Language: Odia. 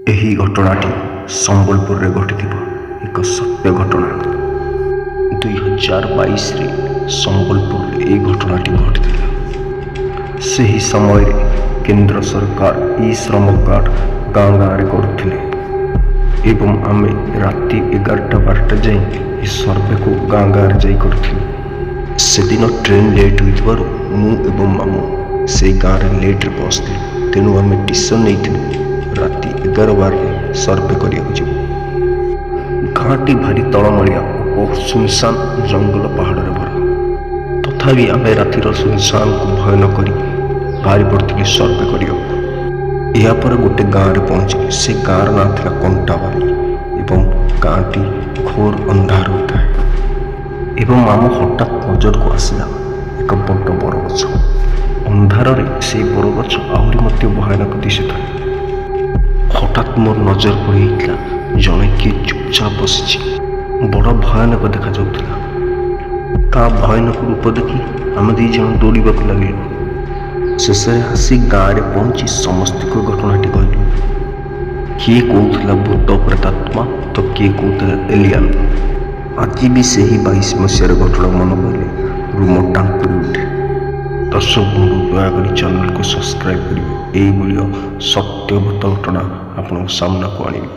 ଏହି ଘଟଣାଟି ସମ୍ବଲପୁରରେ ଘଟିଥିବା ଏକ ସତ୍ୟ ଘଟଣା। 2022ରେ ସମ୍ବଲପୁରରେ ଏହି ଘଟଣାଟି ଘଟିଥିଲା। ସେହି ସମୟରେ କେନ୍ଦ୍ର ସରକାର ଇ ଶ୍ରମ କାର୍ଡ଼ ଗାଁ ଗାଁରେ କରୁଥିଲେ ଏବଂ ଆମେ ରାତି 11ଟା 12ଟା ଯାଏଁ ଏ ସର୍ଭେକୁ ଗାଁ ଗାଁରେ ଯାଇ କରୁଥିଲୁ। ସେଦିନ ଟ୍ରେନ୍ ଲେଟ୍ ହୋଇଥିବାରୁ ମୁଁ ଏବଂ ମାମୁଁ ସେଇ ଗାଁରେ ଲେଟ୍ରେ ପହଞ୍ଚିଥିଲୁ। ତେଣୁ ଆମେ ଡିସିସନ୍ ନେଇଥିଲୁ, ରାତି 11 12ରେ ସର୍ଭେ କରିବାକୁ ଯିବୁ। ଗାଁଟି ଭାରି ତଳମଳିଆ ଓ ସୁନସାନ, ଜଙ୍ଗଲ ପାହାଡ଼ରେ ଭରା। ତଥାପି ଆମେ ରାତିର ସୁନସାନକୁ ଭୟ ନ କରି ବାହାରି ପଡ଼ିଥିଲୁ ସର୍ଭେ କରିବାକୁ। ଏହାପରେ ଗୋଟେ ଗାଁରେ ପହଞ୍ଚିଲି। ସେ ଗାଁର ନାଁ ଥିଲା କଣ୍ଟାବାଲି ଏବଂ ଗାଁଟି ଘୋର ଅନ୍ଧାର ହୋଇଥାଏ। ଏବଂ ଆମ ହଠାତ୍ ନଜରକୁ ଆସିଲା ଏକ ବଡ଼ ବରଗଛ। ଅନ୍ଧାରରେ ସେଇ ବରଗଛ ଆହୁରି ମଧ୍ୟ ଭୟାନକ ଦିଶୁଥାଏ। ହଠାତ୍ ମୋର ନଜର ପଡ଼ିଯାଇଥିଲା, ଜଣେ କିଏ ଚୁପଚାପ ବସିଛି। ବଡ଼ ଭୟାନକ ଦେଖାଯାଉଥିଲା। ତା ଭୟାନକ ରୂପ ଦେଖି ଆମେ ଦି ଜଣ ଦୌଡ଼ିବାକୁ ଲାଗିଲୁ। ଶେଷରେ ଆସି ଗାଁରେ ପହଞ୍ଚି ସମସ୍ତଙ୍କୁ ଘଟଣାଟି କହିଲୁ। କିଏ କହୁଥିଲା ଭୂତ, ପ୍ରେତାତ୍ମା ତ କିଏ କହୁଥିଲା ଏଲିଆନ୍। ଆଜି ବି ସେହି 22 ମସିହାର ଘଟଣା ମନେ ପଡ଼ିଲେ ରୁମ ଟାଙ୍କୁରି ଉଠେ। ଦର୍ଶକ ବନ୍ଧୁ, ଦୟାକରି ଚ୍ୟାନେଲକୁ ସବସ୍କ୍ରାଇବ୍ କରିବେ। ଏଇଭଳି ସତ୍ୟ ଭୂତ ଘଟଣା ଆପଣଙ୍କ ସାମ୍ନାକୁ ଆଣିବି।